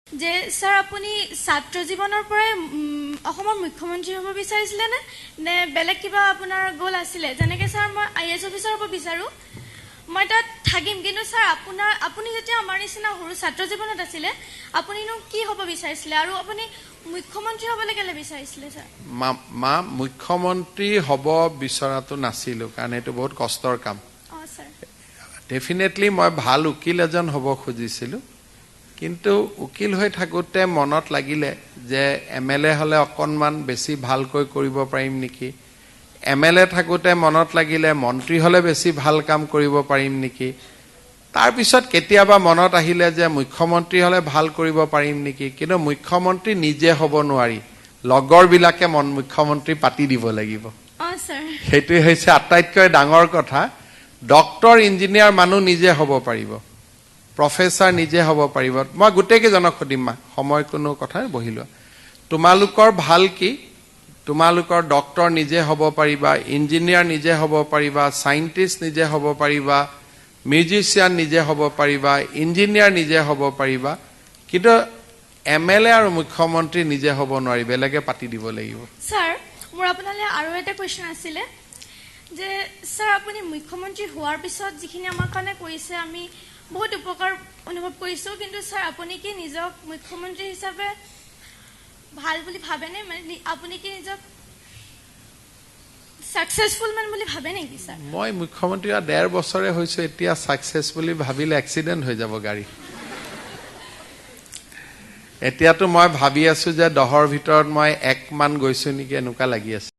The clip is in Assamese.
যে ছাৰ, আপুনি ছাত্ৰ জীৱনৰ পৰাই অসমৰ মুখ্যমন্ত্ৰী হ'ব বিচাৰিছিলে নে নে বেলেগ কিবা আপোনাৰ গ'ল আছিলে? যেনেকৈ ছাৰ, মই আইএএছ অফিচাৰ হ'ব বিচাৰোঁ, মই তাত থাকিম। কিন্তু ছাৰ, আপুনি যেতিয়া আমাৰ নিচিনা সৰু ছাত্ৰ জীৱনত আছিলে, আপুনিনো কি হ'ব বিচাৰিছিলে আৰু আপুনি মুখ্যমন্ত্ৰী হ'বলৈ কেলৈ বিচাৰিছিলে ছাৰ? মা, মুখ্যমন্ত্ৰী হ'ব বিচৰাটো নাছিলোঁ, কাৰণ এইটো বহুত কষ্টৰ কাম। ছাৰ। ডেফিনেটলি মই ভাল উকিল এজন হ'ব খুজিছিলোঁ, কিন্তু উকিল হৈ থাকোঁতে মনত লাগিলে যে এমএলএ হ'লে অকণমান বেছি ভালকৈ কৰিব পাৰিম নেকি। এমএলএ থাকোঁতে মনত লাগিলে মন্ত্ৰী হ'লে বেছি ভাল কাম কৰিব পাৰিম নেকি। তাৰপিছত কেতিয়াবা মনত আহিলে যে মুখ্যমন্ত্ৰী হ'লে ভাল কৰিব পাৰিম নেকি। কিন্তু মুখ্যমন্ত্ৰী নিজে হ'ব নোৱাৰি, লগৰবিলাকে মন মুখ্যমন্ত্ৰী পাতি দিব লাগিব। ছাৰ। সেইটোৱে হৈছে আটাইতকৈ ডাঙৰ কথা। ডক্তৰ, ইঞ্জিনিয়াৰ মানুহ নিজে হ'ব পাৰিব, প্ৰফেচাৰ নিজে হ'ব পাৰিব। মই গোটেইকেইজনক সুধিম। মা, সময় কোনো কথা বহি লোৱা। তোমালোকৰ ভাল কি? তোমালোকৰ ডক্তৰ নিজে হ'ব পাৰিবা, ইঞ্জিনিয়াৰ নিজে হ'ব পাৰিবা, চাইণ্টিষ্ট নিজে হ'ব পাৰিবা, মিউজিচিয়ান নিজে হ'ব পাৰিবা, ইঞ্জিনিয়াৰ নিজে হ'ব পাৰিবা, কিন্তু এমএলএ আৰু মুখ্যমন্ত্ৰী নিজে হ'ব নোৱাৰি, বেলেগে পাতি দিব লাগিব। ছাৰ, মোৰ আপোনালৈ আৰু এটা কুৱেশ্যন আছিলে যে ছাৰ, আপুনি মুখ্যমন্ত্ৰী হোৱাৰ পিছত যিখিনি আমাৰ কাৰণে কৰিছে, আমি বহুত উপকাৰ অনুভৱ কৰিছোঁ। কিন্তু ছাৰ, আপুনি কি নিজক মুখ্যমন্ত্ৰী হিচাপে ভাল বুলি ভাবেনে? মানে আপুনি কি নিজক ছাকচেছফুল মেন বুলি ভাবে নেকি ছাৰ? মই মুখ্যমন্ত্ৰী হোৱা 1.5 বছৰে হৈছো। এতিয়া ছাকচেছ বুলি ভাবিলে এক্সিডেণ্ট হৈ যাব গাড়ী। এতিয়াতো মই ভাবি আছো যে 10ৰ ভিতৰত মই 1 মান গৈছো নেকি, এনেকুৱা লাগি আছে।